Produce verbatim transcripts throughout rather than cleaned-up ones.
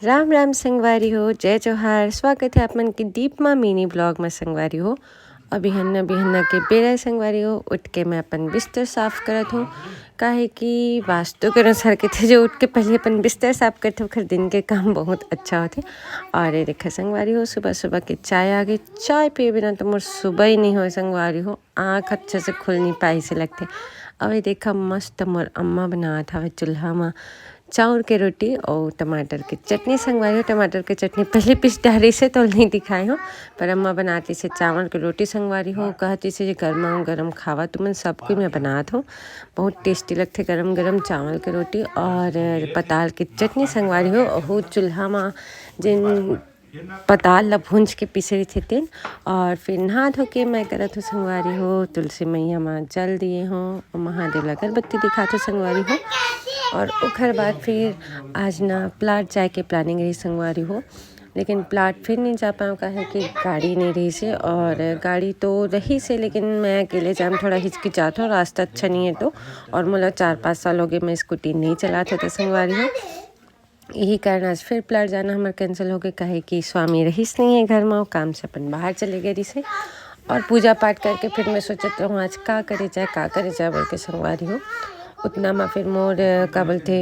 राम राम संगवारी हो, जय जोहार। स्वागत है आप मन के दीप माँ मिनी ब्लॉग में संगवारी हो। अभी हन्ना बिहन्ना के बेरा है संगवारी हो, उठ के मैं अपन बिस्तर साफ करत हूँ, काहे कि वास्तु के अनुसार कहते जो उठ के पहले अपन बिस्तर साफ करते ओखर दिन के काम बहुत अच्छा होथे। और ये देखा संगवारी हो, सुबह सुबह के चाय आ गई। चाय पिए बिना तो मोर सुबह ही नहीं होय संगवारी हो, आँख अच्छे से खुल नहीं पाई से लगथे। अब ये देखा मस्त मोर अम्मा बनात हवे चूल्हा में चाउर के रोटी और टमाटर के चटनी संगवारी हो। टमाटर के चटनी पहले पीस डारी से तो नहीं दिखाए हो, पर अम्मा बनाती से चावल के रोटी संगवारी हो। कहती से जे गरमा गरम खावा तुमन सब कोई मैं बनात हो, बहुत टेस्टी लगथे गरम गरम चावल के रोटी और पताल के चटनी संगवारी हो। ओहू चूल्हा में जिन पताल ला भूंज के पीसे रहिथे तेन। और फिर नहा धो के मैं करत हो संगवारी हो, तुलसी मैया मा जल दिए हो, महादेव ला अगरबत्ती दिखात हो संगवारी हो। और ओखर बाद फिर आज ना प्लाट जाए के प्लानिंग रही संगवारी हो, लेकिन प्लाट फिर नहीं जा पाऊँ काहे कि गाड़ी नहीं रही से। और गाड़ी तो रही से लेकिन मैं अकेले जाम थोड़ा हिचकिचात हूँ, रास्ता अच्छा नहीं है तो। और मोला चार पाँच साल हो गए मैं स्कूटी नहीं चलात होते संगवारी हो। यही कारण आज फिर प्लाट जाना हमर कैंसिल हो गए, काहे कि स्वामी रहिस नहीं है घर में, वो काम से अपन बाहर चले गए रहिस है। और पूजा पाठ करके फिर मैं सोचत रहूँ आज का करे जाए, का करे जाए बोल के संगवारी हो। उतना में फिर मोर का बोलते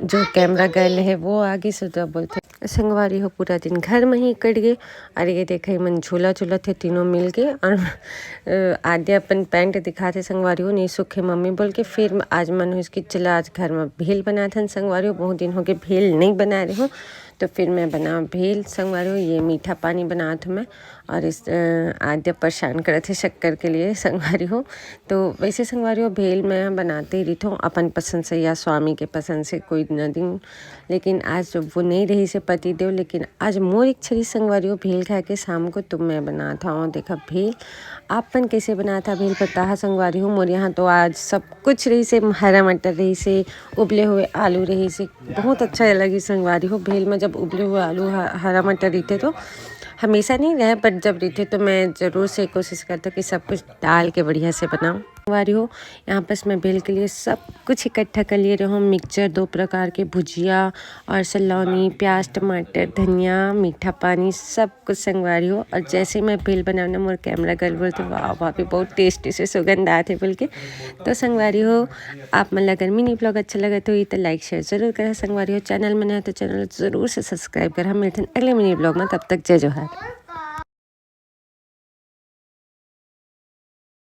जो कैमरा गर्ल है वो आगे से तो बोलते संगवारी हो पूरा दिन घर में ही कट गए। और ये देखे मन झूला झूलत हे तीनों मिल के। और आद्या अपन पैंट दिखाते संगवारी हो, नहीं सूखे मम्मी बोल के। फिर आज मन हो इसकी चला आज घर में भेल बनाथन संगवारी हो, बहुत दिन हो गए भेल नहीं बना रही हूँ। तो फिर मैं बना भेल संगवारी हो, ये मीठा पानी बनात हूँ मैं। और इस आद्या परेशान करत है शक्कर के लिए संगवारी हो। तो वैसे संगवारी हो भेल मैं बनाते ही रही हूँ अपन पसंद से या स्वामी के पसंद से कोई न दिन, लेकिन आज जब वो नहीं रही से पति देव, लेकिन आज मोर इच्छा रही संगवारी हो भेल खाए के शाम को, तो मैं बनात हूँ। देखा भेल आपन कैसे बनात हा भेल पता है संगवारी हो। मोर यहाँ तो आज सब कुछ रही से, हरा मटर रही से, उबले हुए आलू रही से, बहुत अच्छा लगी संगवारी हो। भेल में जब उबले हुए आलू ह- हरा मटर रहिथे तो हमेशा नहीं रहे, बट जब रहिथे तो मैं जरूर से कोशिश करता हूँ कि सब कुछ डाल के बढ़िया से बनाऊँ संगवारी हो। यहाँ पर मैं भेल के लिए सब कुछ इकट्ठा कर लिए रहो, मिक्सचर दो प्रकार के, भुजिया और सलौनी, प्याज, टमाटर, धनिया, मीठा पानी, सब कुछ संगवारी हो। और जैसे मैं भेल बनाना मोर कैमरा गर्ल बोलते वाह भाभी बहुत टेस्टी से सुगंध आते बोल के। तो संगवारी हो आप मन ला अगर मिनी ब्लॉग अच्छा लगे तो ये तो लाइक शेयर जरूर करा संगवारी हो। चैनल में नया तो चैनल जरूर से सब्सक्राइब करा। मिलते हैं अगले मिनी ब्लॉग में, तब तक जय जोहार।